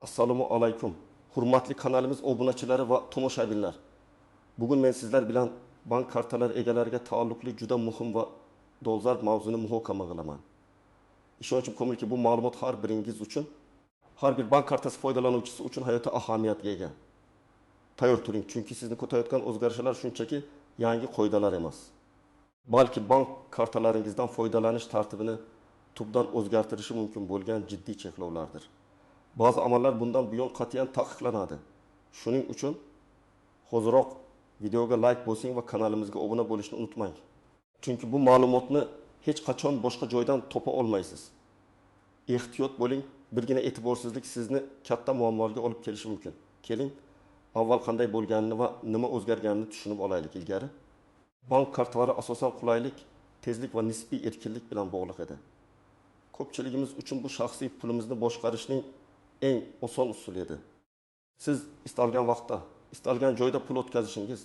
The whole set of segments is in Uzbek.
Assalomu alaykum. Hurmatli kanalimiz obunachilari va tomoshabinlar. Bugun men sizlar bilan bank kartalari egalariga taalluqli juda muhim va dolzarb mavzuni muhokama qilaman. Ishonchim komilki, bu ma'lumot har biringiz uchun, har bir bank kartasi foydalanuvchisi uchun hayotiy ahamiyatga ega. Tayyor turing, chunki sizni kutayotgan o'zgarishlar shunchaki yangi qoidalar emas, balki bank kartalaringizdan foydalanish tartibini tubdan o'zgartirishi mumkin bo'lgan jiddiy cheklovlardir. Ba'zi amallar bundan buyon qat'iyan taqiqlanadi. Shuning uchun hoziroq videoga like bosing va kanalimizga obuna bo'lishni unutmang. Chunki bu ma'lumotni hech qachon boshqa joydan topa olmaysiz. Ehtiyot bo'ling, birgina e'tiborsizlik sizni katta muammolarga olib kelishi mumkin. Keling, avval qanday bo'lganini va nima o'zgarganini tushunib olaylik ilgari. Bank kartalari asosan qulaylik, tezlik va nisbiy erkinlik bilan bog'liq edi. Ko'pchiligimiz uchun bu shaxsiy pulimizni boshqarishning eng oson usuli edi. Siz istalgan vaqtda, istalgan joyda pul o'tkazishingiz,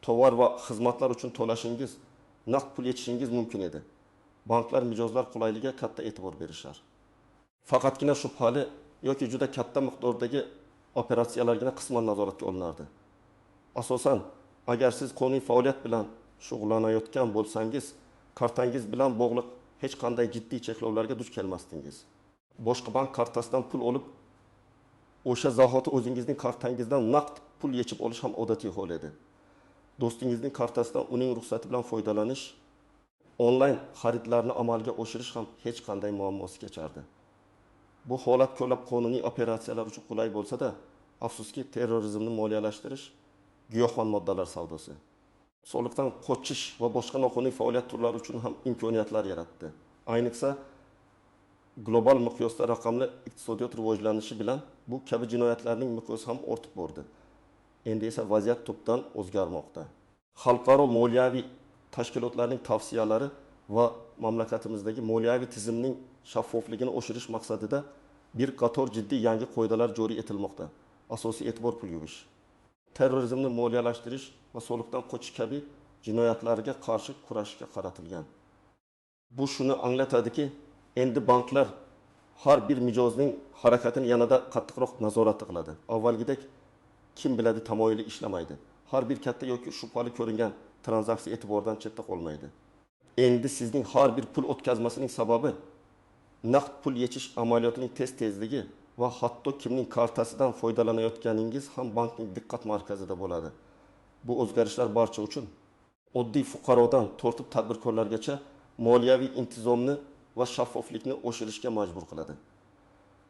tovar va xizmatlar uchun to'lashingiz, naqd pul yechishingiz mumkin edi. Banklar mijozlar qulayligiga katta e'tibor berishar. Faqatgina shubhali yoki juda katta miqdordagi operatsiyalargina qisman nazoratga olinardi. Asosan, agar siz qonuniy faoliyat bilan shug'ullanayotgan bo'lsangiz, kartangiz bilan bog'liq hech qanday jiddiy cheklovlarga duch kelmasdingiz. Boshqa bank kartasidan pul olib, o'sha zahoti o'zingizning kartangizdan naqd pul yechib olish ham odatiy hol edi. Do'stingizning kartasidan uning ruxsati bilan foydalanish, onlayn xaridlarni amalga oshirish ham hech qanday muammosi kechardi. Bu holat ko'plab qonuniy operatsiyalar uchun qulay bo'lsa-da, afsuski terrorizmni moliyalashtirish, giyohvand moddalar savdosi, soliqdan qochish va boshqa noqonuniy faoliyat turlari uchun ham imkoniyatlar yaratdi. Ayniqsa, global miqyosda raqamli iqtisodiyot rivojlanishi bilan bu kabi jinoyatlarning miqyosi ham ortib bordi. Endi esa vaziyat tubdan o'zgarmoqda. Xalqaro moliyaviy tashkilotlarning tavsiyalari va mamlakatimizdagi moliyaviy tizimning shaffofligini oshirish maqsadida bir qator jiddiy yangi qoidalar joriy etilmoqda. Asosiy e'tibor pul yuvish, terrorizmni moliyalashtirish va soliqdan qochish kabi jinoyatlarga qarshi kurashga qaratilgan. Bu shuni anglatadiki, endi banklar har bir mijozning harakatini yanada qattiqroq nazorat qiladi. Avvalgidek kim biladi tamoyili ishlamaydi. Har bir katta yoki shubhali ko'ringan tranzaksiya e'tibordan chetda qolmaydi. Endi sizning har bir pul o'tkazmasining sababi naqd pul yechish amaliyotining tez-tezligi va hatto kimning kartasidan foydalanayotganingiz ham bankning diqqat markazida bo'ladi. Bu o'zgarishlar barcha uchun, oddiy fuqarodan tortib tadbirkorlargacha moliyaviy intizomni va shaffoflikni oshirishga majbur qiladi.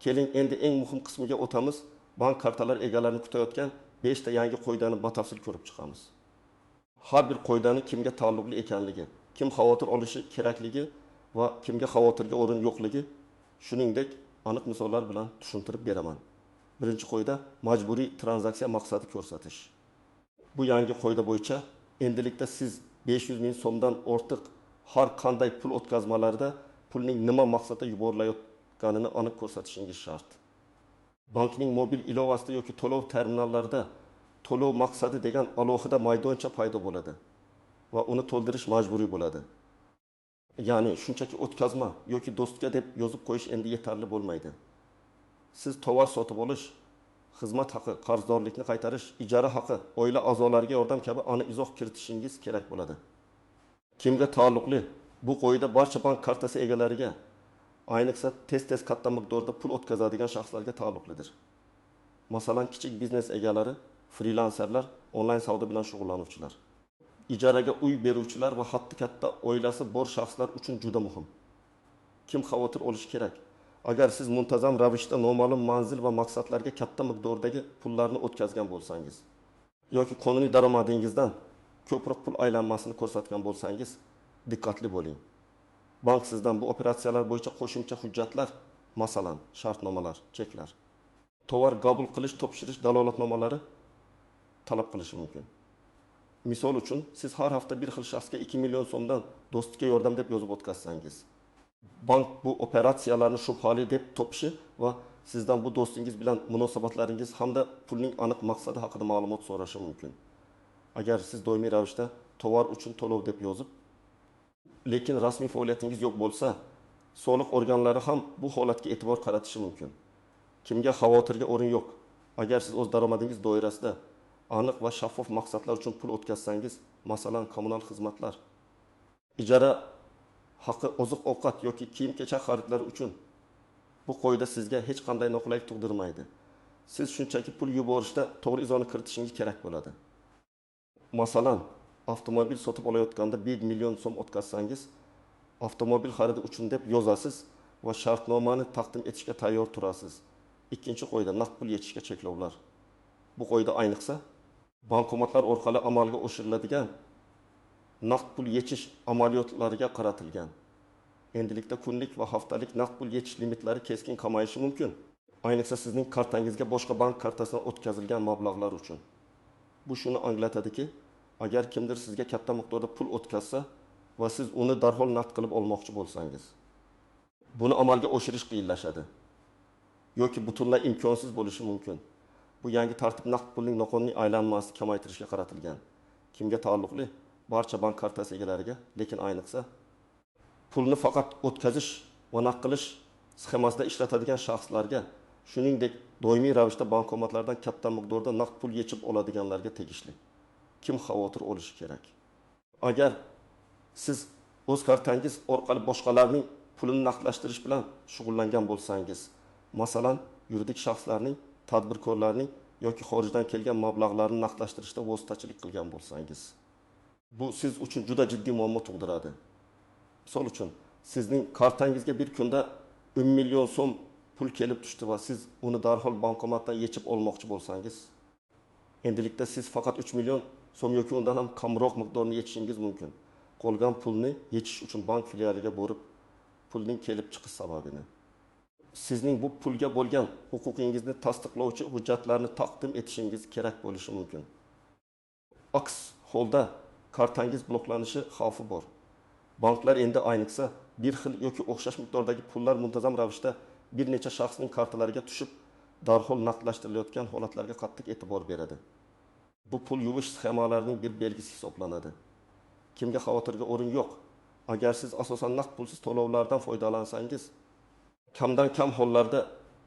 Keling, endi eng muhim qismiga o'tamiz. Bank kartalari egalarini kutayotgan 5 ta yangi qoidani batafsil ko'rib chiqamiz. Har bir qoidani kimga taalluqli ekanligi, kim xavotir olishi kerakligi va kimga xavotirga o'rin yo'qligi, shuningdek aniq misollar bilan tushuntirib beraman. Birinchi qoida majburiy tranzaksiya maqsadi ko'rsatish. Bu yangi qoida bo'yicha endilikda siz 500 ming so'mdan ortiq har qanday pul o'tkazmalarida pulning nima maqsadda yuborilayotganini aniq ko'rsatishingiz shart. Bankning mobil ilovasida yoki to'lov terminallarida to'lov maqsadi degan alohida maydoncha paydo bo'ladi va uni to'ldirish majburiy bo'ladi. Ya'ni shunchaki o'tkazma yoki do'stga deb yozib qo'yish endi yetarli bo'lmaydi. Siz tovar sotib olish, xizmat haqi, qarzdorlikni qaytarish, ijara haqi, oila a'zolariga yordam kabi aniq izoh kiritishingiz kerak bo'ladi. Kimga taalluqli? Bu qoida barcha bank kartasi egalariga, ayniqsa tez-tez katta miqdorda pul o'tkazadigan shaxslarga taalluqlidir. Masalan, kichik biznes egalari, frilanserlar, onlayn savdo bilan shug'ullanuvchilar, ijaraga uy beruvchilar va hatto katta oilasi bor shaxslar uchun juda muhim. Kim xavotir olishi kerak? Agar siz muntazam ravishda noma'lum manzil va maqsadlarga katta miqdordagi pullarni o'tkazgan bo'lsangiz yoki qonuniy daromadingizdan ko'proq pul aylanmasini ko'rsatgan bo'lsangiz, diqqatli bo'ling. Bank sizdan bu operatsiyalar bo'yicha qo'shimcha hujjatlar, masalan, shartnomalar, cheklar, tovar qabul qilish, topshirish dalolatnomalari talab qilishi mumkin. Misol uchun, siz har hafta bir xil shaxsga 2 million so'mdan do'stga yordam deb yozib o'tkazsangiz, bank bu operatsiyalarni shubhali deb topishi va sizdan bu do'stingiz bilan munosabatlaringiz hamda pulning aniq maqsadi haqida ma'lumot so'rashi mumkin. Agar siz doimiy ravishda tovar uchun to'lov deb yozib, lekin rasmiy faoliyatingiz yo'q bo'lsa, soliq organlari ham bu holatga e'tibor qaratishi mumkin. Kimga xavotirga o'rin yo'q? Agar siz o'z daromadingiz doirasida aniq va shaffof maqsadlar uchun pul o'tkazsangiz, masalan, kommunal xizmatlar, ijara haqi, oziq-ovqat yoki kiyim-kechak xaridlari uchun, bu qoida sizga hech qanday noqulaylik tug'dirmaydi. Siz shunchaki pul yuborishda to'g'ri izohni kiritishingiz kerak bo'ladi. Masalan, avtomobil sotib olayotganda 1 million so'm o'tkazsangiz, avtomobil xaridi uchun deb yozasiz va shartnomani taqdim etishga tayyor turasiz. Ikkinchi qoida naqd pul yechishga cheklovlar. Bu qoida ayniqsa bankomatlar orqali amalga oshiriladigan naqd pul yechish amaliyotlariga qaratilgan. Endilikda kunlik va haftalik naqd pul yechish limitlari keskin kamayishi mumkin. Ayniqsa sizning kartangizga boshqa bank kartasidan o'tkazilgan mablag'lar uchun. Bu shuni anglatadiki, agar kimdir sizga katta miqdorda pul o'tkazsa va siz uni darhol naqd qilib olmoqchi bo'lsangiz, buni amalga oshirish qiyinlashadi yoki butunlay imkonsiz bo'lishi mumkin. Bu yangi tartib naqd pulning noqonuniy aylanmasini kamaytirishga qaratilgan. Kimga taalluqli? Barcha bank kartasi egalariga, lekin ayniqsa pulni faqat o'tkazish va naqd qilish sxemasida ishlatadigan shaxslarga, shuningdek doimiy ravishda bankomatlardan katta miqdorda naqd pul yechib oladiganlarga tegishli. Kim xavotir olishi kerak? Agar siz o'z kartangiz orqali boshqalarning pulini naqdlashtirish bilan shug'ullangan bo'lsangiz, masalan, yuridik shaxslarning, tadbirkorlarning yoki xorijdan kelgan mablag'larni naqdlashtirishda vositachilik qilgan bo'lsangiz, bu siz uchun juda jiddiy muammo tug'diradi. Misol uchun, sizning kartangizga bir kunda 10 million so'm pul kelib tushdi va siz uni darhol bankomatdan yechib olmoqchi bo'lsangiz, endilikda siz faqat 3 million so'm yoki undan ham kamroq miqdorni yechishingiz mumkin. Qolgan pulni yechish uchun bank filialiga borib, pulning kelib chiqish sababini, sizning bu pulga bo'lgan huquqingizni tasdiqlovchi hujjatlarni taqdim etishingiz kerak bo'lishi mumkin. Aks holda kartangiz bloklanishi xavfi bor. Banklar endi ayniqsa bir xil yoki o'xshash miqdordagi pullar muntazam ravishda bir necha shaxsning kartalariga tushib, darhol naqdlashtirilayotgan holatlarga qattiq e'tibor beradi. Bu pul yuvish sxemalarining bir belgisi hisoblanadi. Kimga xavotirga o'rin yo'q? Agar siz asosan naqd pulsiz to'lovlardan foydalansangiz, kamdan kam hollarda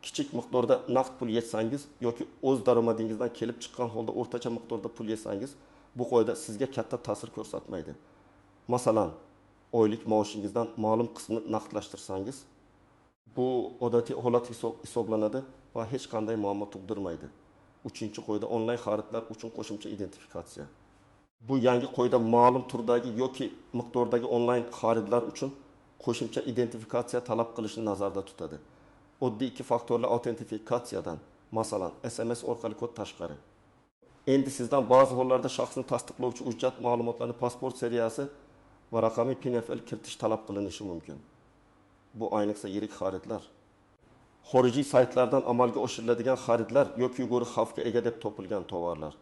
kichik miqdorda naqd pul yechsangiz yoki o'z daromadingizdan kelib chiqqan holda o'rtacha miqdorda pul yechsangiz, bu qoida sizga katta ta'sir ko'rsatmaydi. Masalan, oylik maoshingizdan ma'lum qismini naqdlashtirsangiz, bu odatiy holat hisoblanadi va hech qanday muammo tug'dirmaydi. Uchinchi qoida onlayn xaridlar uchun qo'shimcha identifikatsiya. Bu yangi qoida ma'lum turdagi yoki miqdordagi onlayn xaridlar uchun qo'shimcha identifikatsiya talab qilishni nazarda tutadi. Oddiy ikki faktorli autentifikatsiyadan, masalan, SMS orqali kod tashqari. Endi sizdan ba'zi hollarda shaxsni tasdiqlovchi hujjat ma'lumotlarini pasport seriyasi va raqamli PIN-FL kiritish talab qilinishi mumkin. Bu ayniqsa yirik xaridlar, xorijiy saytlardan amalga oshiriladigan xaridlar yoki yuqori xavfga ega deb topilgan tovarlar,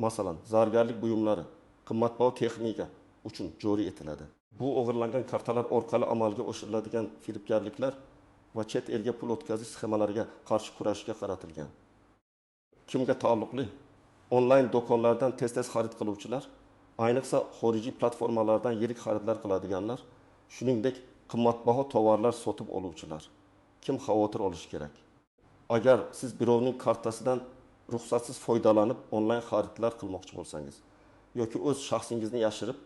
masalan, zargarlik buyumlari, qimmatbaho texnika uchun joriy etiladi. Bu o'g'irlangan kartalar orqali amalga oshiriladigan firibgarliklar va chet elga pul o'tkazish sxemalariga qarshi kurashga qaratilgan. Kimga taalluqli? Onlayn do'konlardan tez-tez xarid qiluvchilar, ayniqsa xorijiy platformalardan yirik xaridlar qiladiganlar, shuningdek qimmatbaho tovarlar sotib oluvchilar. Kim xavotir olishi kerak? Agar siz birovning kartasidan ruxsatsiz foydalanib onlayn xaridlar qilmoqchi bo'lsangiz yoki o'z shaxsingizni yashirib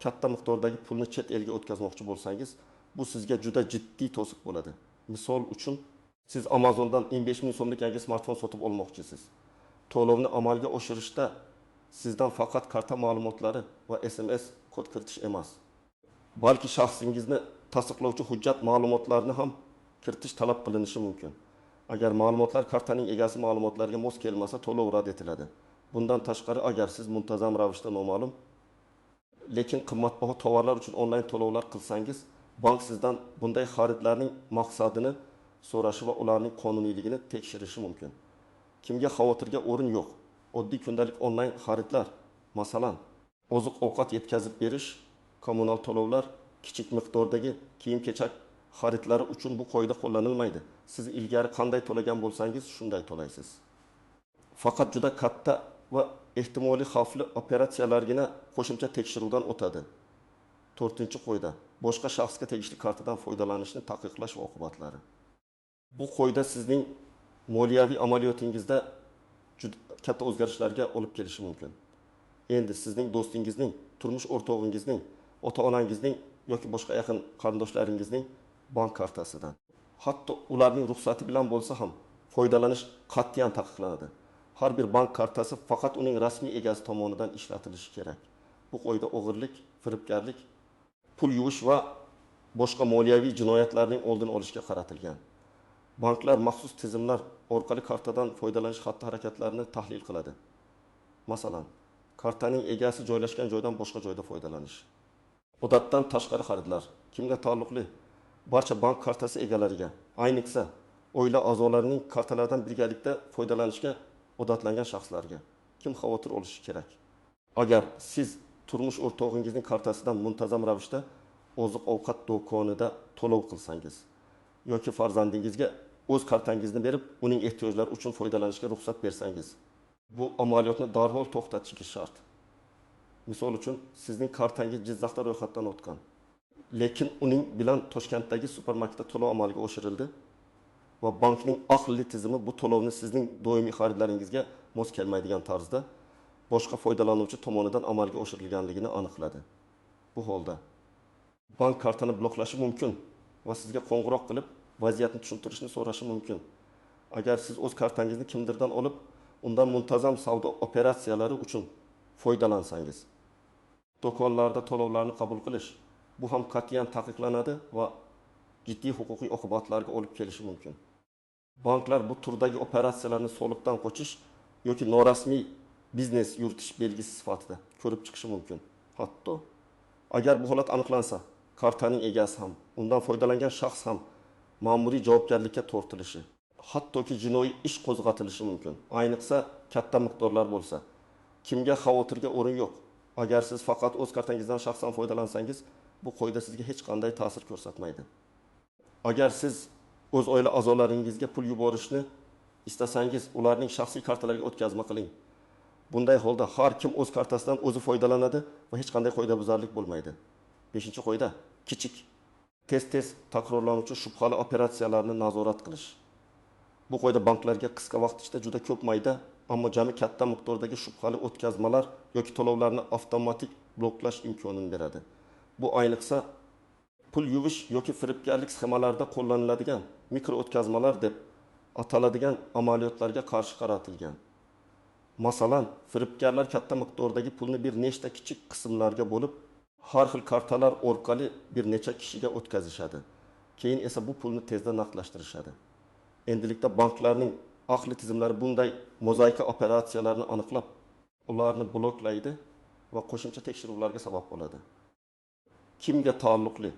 katta miqdordagi pulni chet elga o'tkazmoqchi bo'lsangiz, bu sizga juda jiddiy to'siq bo'ladi. Misol uchun, siz Amazondan 15 ming so'mlik yangi smartfon sotib olmoqchisiz. To'lovni amalga oshirishda sizdan faqat karta ma'lumotlari va SMS kod kiritish emas, balki shaxsingizni tasdiqlovchi hujjat ma'lumotlarini ham kiritish talab qilinishi mumkin. Agar ma'lumotlar kartaning egasi ma'lumotlariga mos kelmasa, to'lov rad etiladi. Bundan tashqari, agar siz muntazam ravishda noma'lum, lekin qimmatbaho tovarlar uchun onlayn to'lovlar qilsangiz, bank sizdan bunday xaridlarning maqsadini so'rashi va ularning qonuniyligini tekshirishi mumkin. Kimga xavotirga o'rin yo'q? Oddiy kundalik onlayn xaridlar, masalan, oziq-ovqat yetkazib berish, kommunal to'lovlar, kichik miqdordagi kiyim-kechak xaridlari uchun bu qoida qo'llanilmaydi. Siz ilgari qanday to'lagan bo'lsangiz, shunday to'laysiz. Faqat juda katta va ehtimoliy xavfli operatsiyalargina qo'shimcha tekshiruvdan o'tadi. To'rtinchi qoida boshqa shaxsga tegishli kartadan foydalanishni taqiqlash va oqibatlari. Bu qoida sizning moliyaviy amaliyotingizda juda katta o'zgarishlarga olib kelishi mumkin. Endi sizning do'stingizning, turmush o'rtog'ingizning, ota-onangizning yoki boshqa yaqin qarindoshlaringizning bank kartasidan, hatto ularning ruxsati bilan bo'lsa ham foydalanish qat'iyan taqiqlanadi. Har bir bank kartasi faqat uning rasmiy egasi tomonidan ishlatilishi kerak. Bu qoida o'g'irlik, firibgarlik, pul yuvish va boshqa moliyaviy jinoyatlarning oldini olishga qaratilgan. Banklar maxsus tizimlar orqali kartadan foydalanish xatti-harakatlarini tahlil qiladi. Masalan, kartaning egasi joylashgan joydan boshqa joyda foydalanish. Odatdan tashqari xaridlar kimga taalluqli? Barcha bank kartasi egalariga, ayniqsa oila a'zolarining kartalaridan birgalikda foydalanishga odatlangan shaxslarga kim xavotir olishi kerak? Agar siz turmush o'rtog'ingizning kartasidan muntazam ravishda oziq-ovqat do'konida to'lov qilsangiz yoki farzandingizga o'z kartangizni berib, uning ehtiyojlari uchun foydalanishga ruxsat bersangiz, bu amaliyotni darhol to'xtatishingiz shart. Misol uchun, sizning kartangiz Jizzaxda ro'yxatdan o'tgan, lekin uning bilan Toshkentdagi supermarketda to'lov amalga oshirildi va bankning aqlli tizimi bu to'lovni sizning doimiy xaridlaringizga mos kelmaydigan tarzda boshqa foydalanuvchi tomonidan amalga oshirilganligini aniqladi. Bu holda bank kartani bloklashi mumkin va sizga qo'ng'iroq qilib vaziyatni tushuntirishni so'rashi mumkin. Agar siz o'z kartangizni kimdirdan olib, undan muntazam savdo operatsiyalari uchun foydalansangiz, do'konlarda to'lovlarni qabul qilish bu ham qat'iyan taqiqlanadi va jiddiy huquqiy oqibatlarga olib kelishi mumkin. Banklar bu turdagi operatsiyalarni soliqdan qochish yoki norasmiy biznes yuritish belgisi sifatida ko'rib chiqishi mumkin. Hatto agar bu holat aniqlansa, kartaning egasi ham, undan foydalangan shaxs ham ma'muriy javobgarlikka tortilishi, hattoki jinoiy ish qo'zg'atilishi mumkin. Ayniqsa katta miqdorlar bo'lsa. Kimga xavotirga o'rin yo'q. Agar siz faqat o'z kartangizdan shaxsan foydalansangiz, bu qoida sizga hech qanday ta'sir ko'rsatmaydi. Agar siz o'z oila a'zolaringizga pul yuborishni istasangiz, ularning shaxsiy kartalariga o'tkazma qiling. Bunday holda har kim o'z kartasidan o'zi foydalanadi va hech qanday qoidabuzarlik bo'lmaydi. 5-qoida kichik, tez-tez takrorlanuvchi shubhali operatsiyalarni nazorat qilish. Bu qoida banklarga qisqa vaqt ichida juda ko'p mayda, ammo jami katta miqdordagi shubhali o'tkazmalar yoki to'lovlarni avtomatik bloklash imkonini beradi. Bu ayniqsa pul yuvish yoki firibgarlik sxemalarida qo'llaniladigan mikro o'tkazmalar deb ataladigan amaliyotlarga qarshi qaratilgan. Masalan, firibgarlar katta miqdordagi pulni bir nechta kichik qismlarga bo'lib, har xil kartalar orqali bir necha kishiga o'tkazishadi. Keyin esa bu pulni tezda naqdlashtirishadi. Endilikda banklarning aqli tizimlari bunday mozaika operatsiyalarini aniqlab, ularni bloklaydi va qo'shimcha tekshiruvlarga sabab bo'ladi. Kimga taalluqli?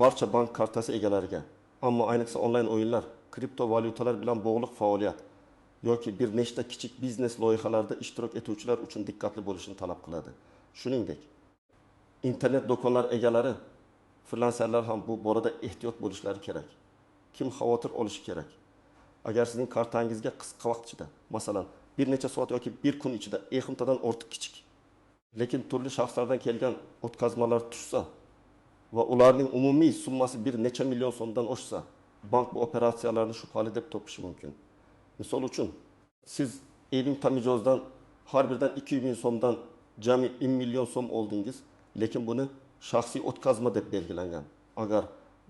Barcha bank kartasi egalariga, ammo ayniqsa onlayn o'yinlar, kriptovalyutalar bilan bog'liq faoliyat yoki bir nechta kichik biznes loyihalarida ishtirok etuvchilar uchun diqqatli bo'lishni talab qiladi. Shuningdek, internet do'konlar egalari, frilanserlar ham bu borada ehtiyot bo'lishlari kerak. Kim xavotir olishi kerak? Agar sizning kartangizga qisqa vaqt ichida, masalan, bir necha soat yoki bir kun ichida ehtimoldan ortiq kichik, lekin turli shaxslardan kelgan o'tkazmalar tushsa va ularning umumiy summasi bir necha million so'mdan oshsa, bank bu operatsiyalarni shubhali deb topishi mumkin. Misol uchun, siz 50 ta mijozdan har biridan 200 ming so'mdan jami 1 million so'm oldingiz, lekin buni shaxsiy o'tkazma deb belgilangan. Agar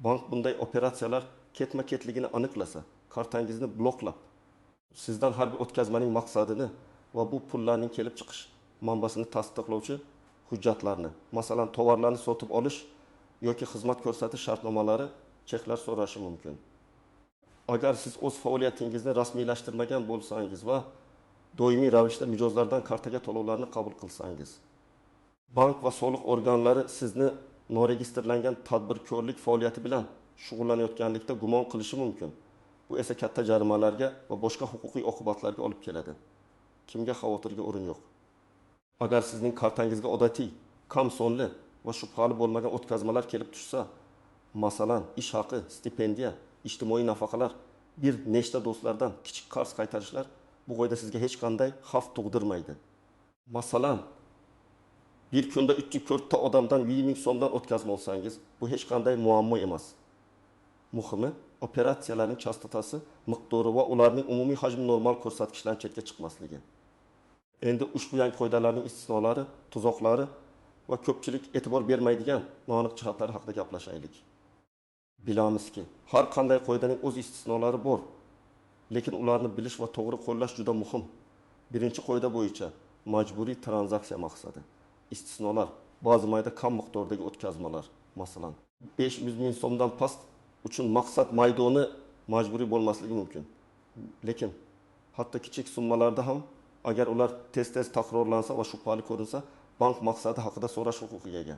bank bunday operatsiyalar ketma-ketligini aniqlasa, kartangizni bloklab, sizdan har bir o'tkazmaning maqsadini va bu pullarning kelib chiqish manbasini tasdiqlovchi hujjatlarni, masalan, tovarlarni sotib olish yoki xizmat ko'rsatish shartnomalari, cheklar so'rashi mumkin. Agar siz o'z faoliyatingizni rasmiylashtirmagan bo'lsangiz va doimiy ravishda mijozlardan kartaga to'lovlarni qabul qilsangiz, bank va soliq organlari sizni noregistrlangan tadbirkorlik faoliyati bilan shug'ullanayotganlikda gumon qilishi mumkin. Bu esa katta jarimalarga va boshqa huquqiy oqibatlarga olib keladi. Kimga xavotirga o'rin yo'q. Agar sizning kartangizga odatiy, kam sonli va shubhali bo'lmagan o'tkazmalar kelib tushsa, masalan, ish haqi, stipendiya, ijtimoiy nafaqalar, bir nechta do'stlardan kichik qarz qaytarishlar, bu qoida sizga hech qanday xavf tug'dirmaydi. Masalan, bir kunda 3-4 ta odamdan 100 ming so'mdan o'tkazma olsangiz, bu hech qanday muammo emas. Muhimi, operatsiyalarning chastotasi, miqdori va ularning umumiy hajmi normal ko'rsatkichlardan chetga chiqmasligi. Endi ushbu yangi qoidalarning istisnolari, tuzoqlari va ko'pchilik e'tibor bermaydigan noaniq jihatlari haqida gaplashaylik. Bilamizki, har qanday qoidaning o'z istisnolari bor, lekin ularni bilish va to'g'ri qo'llash juda muhim. Birinchi qoida bo'yicha majburiy tranzaksiya maqsadi. Istisnolar ba'zi mayda kam miqdordagi o'tkazmalar, masalan, 500 ming so'mdan past uchun maqsad maydoni majburiy bo'lmasligi mumkin. Lekin hatto kichik summalarda ham agar ular tez-tez takrorlansa va shubhali ko'rinsa, bank maqsadi haqida so'rash huquqiga ega.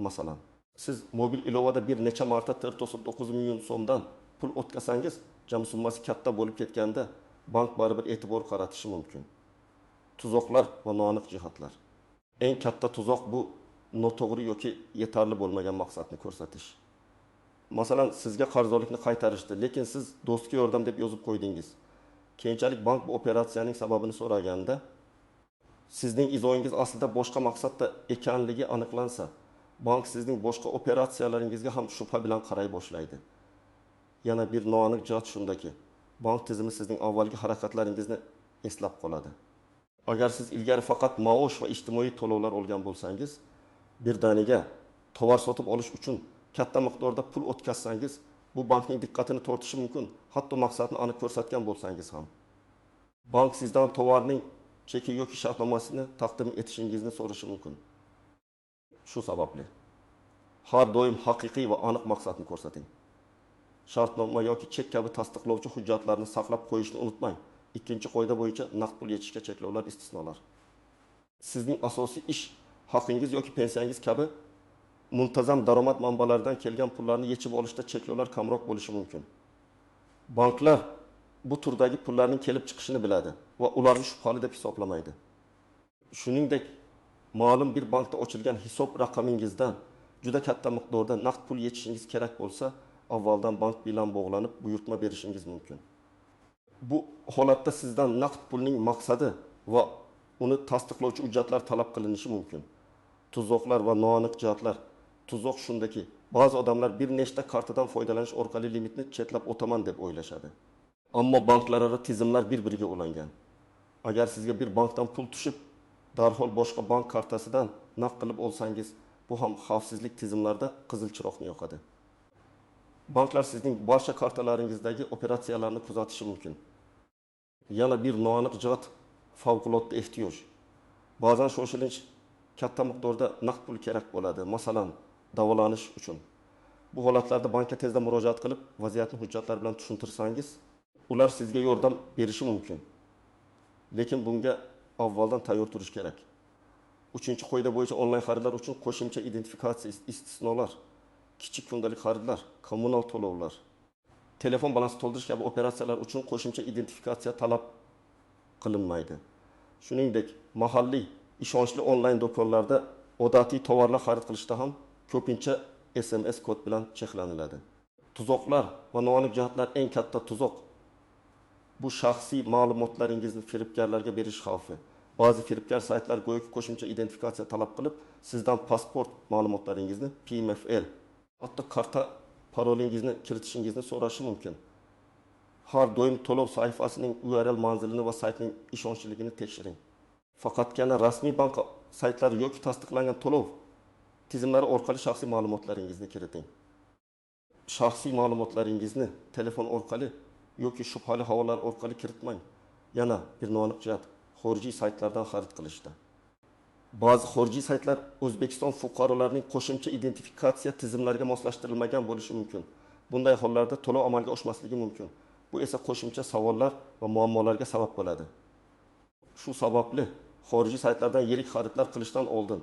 Masalan, siz mobil ilovada bir necha marta 4,9 million so'mdan pul o'tkazsangiz, jami summasi katta bo'lib ketganda bank baribir e'tibor qaratishi mumkin. Tuzoqlar va noaniq jihatlar. Eng katta tuzoq bu noto'g'ri yoki yetarli bo'lmagan maqsadni ko'rsatish. Masalan, sizga qarzdorlikni qaytarishdi, lekin siz do'stga yordam deb yozib qo'ydingiz. Keyinchalik bank bu operatsiyaning sababini so'raganda, sizning izohingiz aslida boshqa maqsadda ekanligi aniqlansa, bank sizning boshqa operatsiyalaringizga ham shubha bilan qaray boshlaydi. Yana bir noaniq jihat shundaki, bank tizimi sizning avvalgi harakatlaringizni eslab qoladi. Agar siz ilgari faqat maosh va ijtimoiy to'lovlar olgan bo'lsangiz, birdaniga tovar sotib olish uchun katta miqdorda pul o'tkazsangiz, bu bankning diqqatini tortishi mumkin, hatto maqsadni aniq ko'rsatgan bo'lsangiz ham. Bank sizdan tovarning cheki yoki shartnomasini taqdim etishingizni so'rashi mumkin. Shu sababli har doim haqiqiy va aniq maqsadni ko'rsating. Shartnoma yoki chek kabi tasdiqlovchi hujjatlarni saqlab qo'yishni unutmang. Ikkinchi qoida bo'yicha naqd pul yechishga cheklovlar, istisnolar. Sizning asosiy ish haqingiz yoki pensiyangiz kabi muntazam daromad manbalaridan kelgan pullarni yechib olishda cheklovlar kamroq bo'lishi mumkin. Banklar bu turdagi pullarning kelib chiqishini biladi va ularni shubhali deb hisoblamaydi. Shuningdek, ma'lum bir bankda ochilgan hisob raqamingizdan juda katta miqdorda naqd pul yechishingiz kerak bo'lsa, avvaldan bank bilan bog'lanib buyurtma berishingiz mumkin. Bu holatda sizdan naqd pulning maqsadi va uni tasdiqlovchi hujjatlar talab qilinishi mumkin. Tuzoqlar va noaniq jihatlar. Tuzoq shundaki, ba'zi odamlar bir nechta kartadan foydalanish orqali limitni chetlab o'taman deb o'ylashadi. Ammo banklararo tizimlar bir-biriga ulangan. Agar sizga bir bankdan pul tushib, darhol boshqa bank kartasidan naqd qilib olsangiz, bu ham xavfsizlik tizimlarida qizil chiroqni yoqadi. Banklar sizning barcha kartalaringizdagi operatsiyalarni kuzatishi mumkin. Yana bir noaniq jihat favqulodda ehtiyoj. Ba'zan shoshilinch katta miqdorda naqd pul kerak bo'ladi, masalan, davolanish uchun. Bu holatlarda bankka tezda murojaat qilib, vaziyatni hujjatlar bilan tushuntirsangiz, ular sizga yordam berishi mumkin. Lekin bunga avvaldan tayyor turish kerak. Uchinchi qoida bo'yicha onlayn xaridlar uchun qo'shimcha identifikatsiya istisnolar, kichik kundalik xaridlar, kommunal to'lovlar, telefon balansi to'ldirish kabi operatsiyalar uchun qo'shimcha identifikatsiya talab qilinmaydi. Shuningdek, mahalliy ishonchli onlayn do'konlarda odatiy tovarlar xarid qilishda ham ko'pincha SMS kod bilan cheklaniladi. Tuzoqlar va noaniq jihatlar. Eng katta tuzoq bu shaxsiy ma'lumotlaringizni firibgarlarga berish xavfi. Ba'zi firibgar saytlar go'yoki qo'shimcha identifikatsiya talab qilib, sizdan pasport ma'lumotlaringizni, PMFL, hatto karta parolingizni kiritishingizni so'rashi mumkin. Har doim to'lov sahifasining URL manzilini va saytning ishonchliligini tekshiring. Faqatgina rasmiy bank saytlari yoki tasdiqlangan to'lov tizimlari orqali shaxsiy ma'lumotlaringizni kiriting. Shaxsiy ma'lumotlaringizni telefon orqali yoki shubhali havolalar orqali kiritmang. Yana bir noaniq jihat xorijiy saytlardan xarid qilishda. Ba'zi xorijiy saytlar O'zbekiston fuqarolarining qo'shimcha identifikatsiya tizimlariga moslashtirilmagan bo'lishi mumkin. Bunday hollarda to'lov amalga oshmasligi mumkin. Bu esa qo'shimcha savollar va muammolarga sabab bo'ladi. Shu sababli xorijiy saytlardan yirik xaridlar qilishdan oldin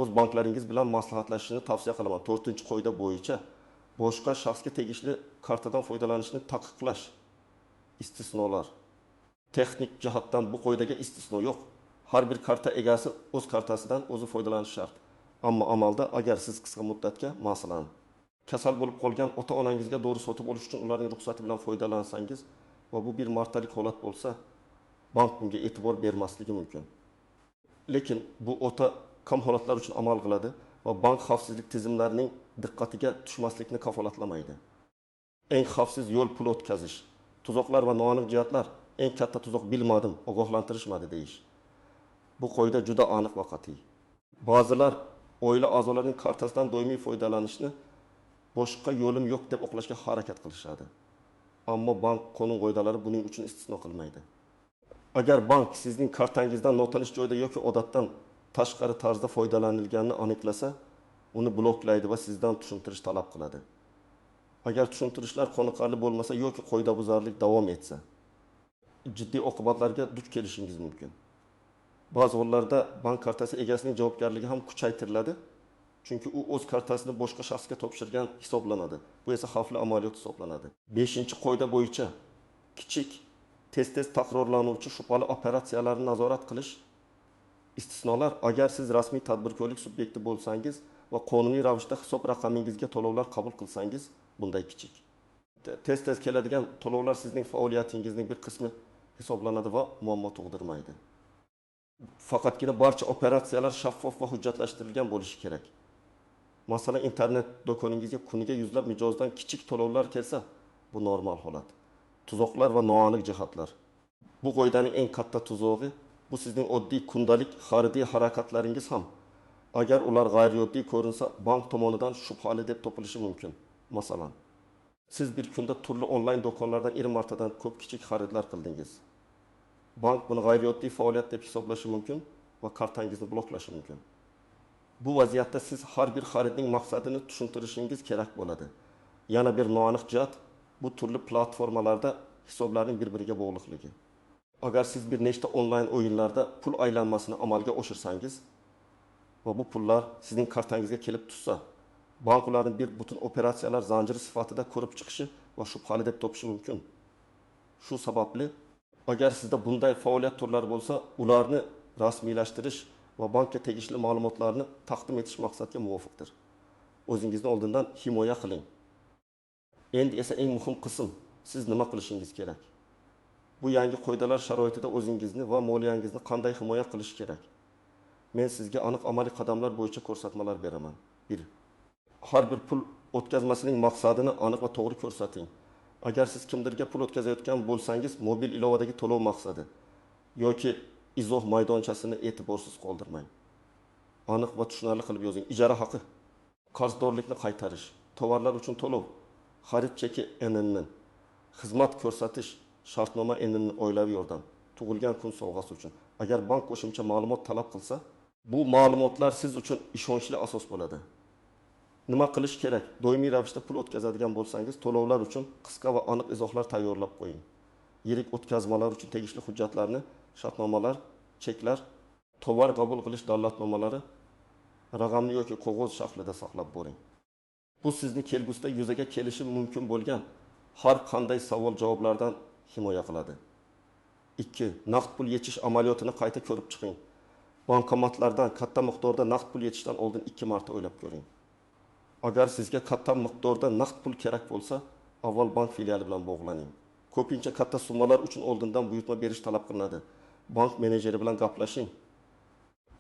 o'z banklaringiz bilan maslahatlashishni tavsiya qilaman. 4-qoida bo'yicha boshqa shaxsga tegishli kartadan foydalanishni taqiqlash istisnolar. Texnik jihatdan bu qoidaga istisno yo'q. Har bir karta egasi o'z kartasidan o'zi foydalanishi shart. Ammo amalda agar siz qisqa muddatga, masalan, kasal bo'lib qolgan ota-onangizga dori sotib olish uchun ularning ruxsati bilan foydalansangiz va bu bir martalik holat bo'lsa, bank bunga e'tibor bermasligi mumkin. Lekin bu o'ta kam holatlar uchun amal qiladi va bank xavfsizlik tizimlarining diqqatiga tushmaslikni kafolatlamaydi. Eng xavfsiz yo'l pul o'tkazish. Tuzoqlar va noaniq jihatlar. Eng katta tuzoq bilmadim, ogohlantirishmadi deyish. Bu qoida juda aniq va qat'iy. Ba'zilar oila a'zolarining kartasidan doimiy foydalanishni boshqa yo'lim yo'q deb oqlashga harakat qilishadi. Ammo bank qonun qoidalari buning uchun istisno qilmaydi. Agar bank sizning kartangizdan notanish joyda yoki odatdan tashqari tarzda foydalanilganini aniqlasa, uni bloklaydi va sizdan tushuntirish talab qiladi. Agar tushuntirishlar qoniqarli bo'lmasa yoki qoidabuzarlik davom etsa, jiddiy oqibatlarga duch kelishingiz mumkin. Ba'zi hollarda bank kartasi egasining javobgarligi ham kuchaytiriladi, chunki u o'z kartasini boshqa shaxsga topshirgan hisoblanadi. Bu esa xavfli amaliyot hisoblanadi. 5-qoida bo'yicha kichik, tez-tez takrorlanuvchi shubhali operatsiyalarni nazorat qilish. Istisnolar: agar siz rasmiy tadbirkorlik subyekti bo'lsangiz va qonuniy ravishda hisob raqamingizga to'lovlar qabul qilsangiz, bunday kichik, tez-tez keladigan to'lovlar sizning faoliyatingizning bir qismi hisoblanadi va muammo tug'dirmaydi. Faqatgina barcha operatsiyalar shaffof va hujjatlashtirilgan bo'lishi kerak. Masalan, internet do'koningizga kuniga yuzlab mijozdan kichik to'lovlar kelsa, bu normal holat. Tuzoqlar va noaniq jihatlar. Bu qoidaning eng katta tuzog'i bu sizning oddiy kundalik xaridiy harakatlaringiz ham, agar ular g'ayrioddiy ko'rinsa, bank tomonidan shubhali deb topilishi mumkin. Masalan, siz bir kunda turli onlayn do'konlardan 20 martadan ko'p kichik xaridlar qildingiz. Bank buni g'ayrioddiy faoliyat deb hisoblashi mumkin va kartangizni bloklashi mumkin. Bu vaziyatda siz har bir xaridning maqsadini tushuntirishingiz kerak bo'ladi. Yana bir noaniq jihat bu turli platformalarda hisoblarning bir-biriga bog'liqligi. Agar siz bir nechta onlayn o'yinlarda pul aylanmasini amalga oshirsangiz va bu pullar sizning kartangizga kelib tushsa, bank ularni bir butun operatsiyalar zanjiri sifatida ko'rib chiqishi va shubhali deb topishi mumkin. Shu sababli agar sizda bunday faoliyat turlari bo'lsa, ularni rasmiylashtirish va bankka tegishli ma'lumotlarni taqdim etish maqsadga muvofiqdir. O'zingizni oldindan himoya qiling. Endi esa eng muhim qism, siz nima qilishingiz kerak? Bu yangi qoidalar sharoitida o'zingizni va moliyangizni qanday himoya qilish kerak? Men sizga aniq amaliy qadamlar bo'yicha ko'rsatmalar beraman. 1. Har bir pul o'tkazmasining maqsadini aniq va to'g'ri ko'rsating. Agar siz kimdirga pul o'tkazayotgan bo'lsangiz, mobil ilovadagi to'lov maqsadi yoki izoh maydonchasini e'tiborsiz qoldirmang. Aniq va tushunarli qilib yozing. Ijara haqi, qarzdorlikni qaytarish, tovarlar uchun to'lov, xarid cheki NNN, xizmat ko'rsatish, shartnoma NNN, oilaviy yordam, tug'ilgan kun sovg'asi uchun. Agar bank qo'shimcha ma'lumot talab qilsa, bu ma'lumotlar siz uchun ishonchli asos bo'ladi. Nima qilish kerak? Doimiy ravishda pul o'tkazadigan bo'lsangiz, to'lovlar uchun qisqa va aniq izohlar tayyorlab qo'ying. Yirik o'tkazmalar uchun tegishli hujjatlarni, shartnomalar, cheklar, tovar qabul qilish dalolatnomalari raqamli yoki qog'oz shaklida saqlab boring. Bu sizni kelgusida yuzaga kelishi mumkin bo'lgan har qanday savol-javoblardan himoya qiladi. 2. Naqd pul yechish amaliyotini qayta ko'rib chiqing. Bankomatlardan katta miqdorda naqd pul yechishdan oldin 2 marta o'ylab ko'ring. Agar sizga katta miqdorda naqd pul kerak bo'lsa, avval bank filiali bilan bog'laning. Ko'pincha katta summalar uchun oldindan buyurtma berish talab qilinadi. Bank menejeri bilan gaplashing.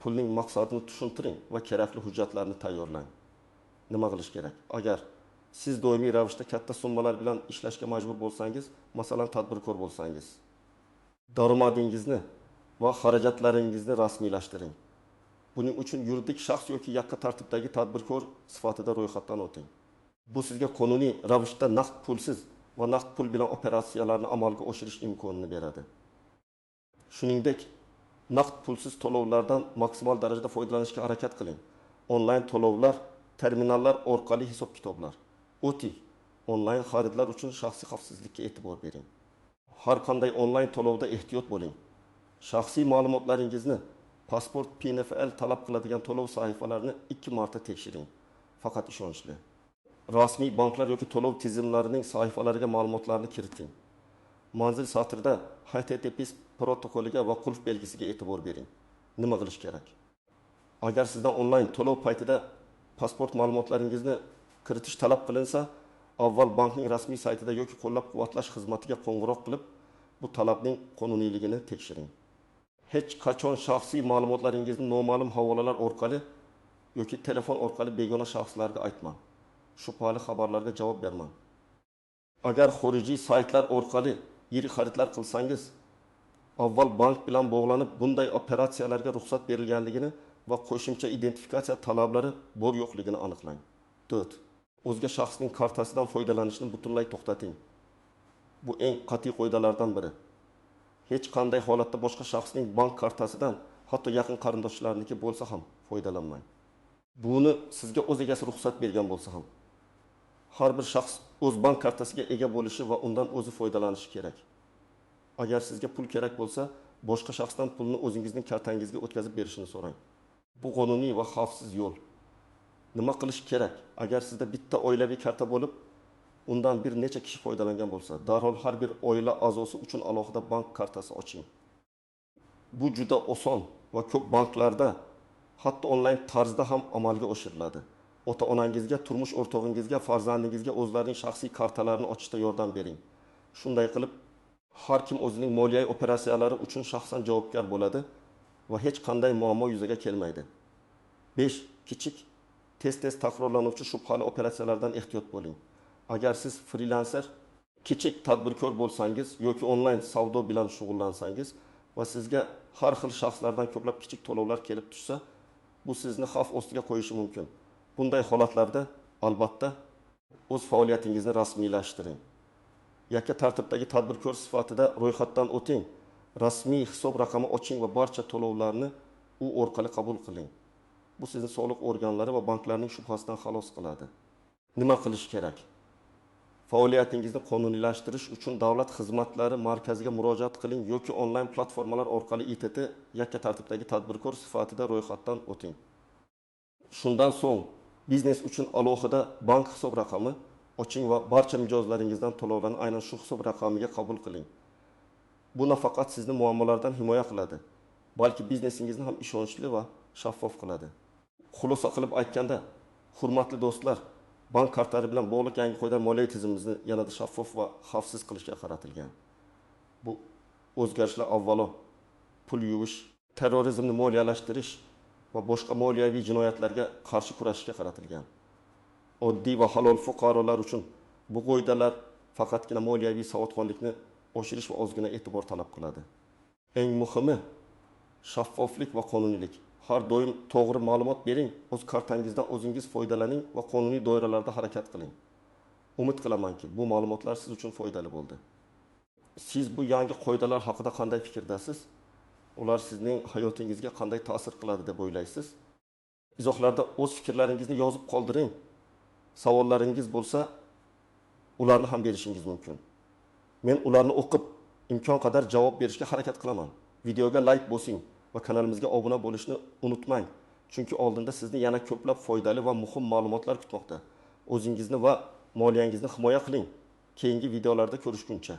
Pulning maqsadini tushuntiring va kerakli hujjatlarni tayyorlang. Nima qilish kerak? Agar siz doimiy ravishda katta summalar bilan ishlashga majbur bo'lsangiz, masalan, tadbirkor bo'lsangiz, daromadingizni va xarajatlaringizni rasmiylashtiring. Buning uchun yuridik shaxs yoki yakka tartibdagi tadbirkor sifatida ro'yxatdan o'ting. Bu sizga qonuniy ravishda naqd pulsiz va naqd pul bilan operatsiyalarni amalga oshirish imkonini beradi. Shuningdek, naqd pulsiz to'lovlardan maksimal darajada foydalanishga harakat qiling. Onlayn to'lovlar, terminallar orqali hisob-kitoblar. O'ting. Onlayn xaridlar uchun shaxsiy xavfsizlikka e'tibor bering. Har qanday onlayn to'lovda ehtiyot bo'ling. Shaxsiy ma'lumotlaringizni pasport PNFL talab qiladigan to'lov sahifalarini 2 marta tekshiring. Faqat ishonchli. Rasmiy banklar yoki to'lov tizimlarining sahifalariga ma'lumotlarni kiriting. Manzil satrida HTTPS protokoliga va qulf belgisiga e'tibor bering. Nima qilish kerak? Agar sizdan onlayn to'lov paytida pasport ma'lumotlaringizni kiritish talab qilinsa, avval bankning rasmiy saytida yoki qo'llab-quvvatlash xizmatiga qo'ng'iroq qilib, bu talabning qonuniyligini tekshiring. Hech qachon shaxsiy ma'lumotlaringizni noma'lum havolalar orqali yoki telefon orqali begona shaxslarga aytmang. Shubhali xabarlarga javob bermang. Agar xorijiy saytlar orqali yirik xaridlar qilsangiz, avval bank bilan bog'lanib, bunday operatsiyalarga ruxsat berilganligini va qo'shimcha identifikatsiya talablari bor-yo'qligini aniqlang. 4. O'zga shaxsning kartasidan foydalanishni butunlay to'xtating. Bu eng qat'iy qoidalardan biri. Hech qanday holatda boshqa shaxsning bank kartasidan, hatto yaqin qarindoshlarniki bo'lsa ham foydalanmang. Buni sizga o'z egasi ruxsat bergan bo'lsa ham. Har bir shaxs o'z bank kartasiga ega bo'lishi va undan o'zi foydalanishi kerak. Agar sizga pul kerak bo'lsa, boshqa shaxsdan pulni o'zingizning kartangizga o'tkazib berishini so'rang. Bu qonuniy va xavfsiz yo'l. Nima qilish kerak? Agar sizda bitta oilaviy karta bo'lib, undan bir necha kishi foydalangan bo'lsa, darhol har bir oila a'zosi uchun alohida bank kartasi oching. Bu juda oson va ko'p banklarda hatto onlayn tarzda ham amalga oshiriladi. Ota-onangizga, turmush o'rtog'ingizga, farzandingizga o'zlarining shaxsiy kartalarini ochishda yordam bering. Shunday qilib, har kim o'zining moliyaviy operatsiyalari uchun shaxsan javobgar bo'ladi va hech qanday muammo yuzaga kelmaydi. 5. Kichik, tez-tez takrorlanuvchi shubhali operatsiyalardan ehtiyot bo'ling. Agar siz frilanser, kichik tadbirkor bo'lsangiz yoki onlayn savdo bilan shug'ullansangiz va sizga har xil shaxslardan ko'plab kichik to'lovlar kelib tushsa, bu sizni xavf ostiga qo'yishi mumkin. Bunday holatlarda albatta o'z faoliyatingizni rasmiylashtiring. Yakka tartibdagi tadbirkor sifatida ro'yxatdan o'ting, rasmiy hisob raqami oching va barcha to'lovlarni u orqali qabul qiling. Bu sizni soliq organlari va banklarning shubhasidan xalos qiladi. Nima qilish kerak? Faoliyatingizni qonuniylashtirish uchun davlat xizmatlari markaziga murojaat qiling yoki onlayn platformalar orqali ITT yakka tartibdagi tadbirkor sifatida ro'yxatdan o'ting. Shundan so'ng biznes uchun alohida bank hisob raqami oching va barcha mijozlaringizdan to'lovlarni aynan shu hisob raqamiga qabul qiling. Bu nafaqat sizni muammolardan himoya qiladi, balki biznesingizni ham ishonchli va shaffof qiladi. Xulosa qilib aytganda, hurmatli do'stlar, bank kartalari bilan bog'liq yangi qoidalar moliyaviy tizimimizni yanada shaffof va xavfsiz qilishga qaratilgan. Bu o'zgarishlar avvalo pul yuvish, terrorizmni moliyalashtirish va boshqa moliyaviy jinoyatlarga qarshi kurashishga qaratilgan. Oddiy va halol fuqarolar uchun bu qoidalar faqatgina moliyaviy savodxonlikni oshirish va ozgina e'tibor talab qiladi. Eng muhimi shaffoflik va qonuniylik. Har doim to'g'ri ma'lumot bering, o'z kartangizdan o'zingiz foydalaning va qonuniy doiralarda harakat qiling. Umid qilamanki, bu ma'lumotlar siz uchun foydali bo'ldi. Siz bu yangi qoidalar haqida qanday fikrdasiz? Ular sizning hayotingizga qanday ta'sir qiladi deb o'ylaysiz? Izohlarda o'z fikrlaringizni yozib qoldiring. Savollaringiz bo'lsa, ularni ham berishingiz mumkin. Men ularni o'qib, imkon qadar javob berishga harakat qilaman. Videoga like bosing va kanalimizga obuna bo'lishni unutmang. Chunki oldinda sizni yana ko'plab foydali va muhim ma'lumotlar kutmoqda. O'zingizni va moliyangizni himoya qiling. Keyingi videolarda ko'rishguncha.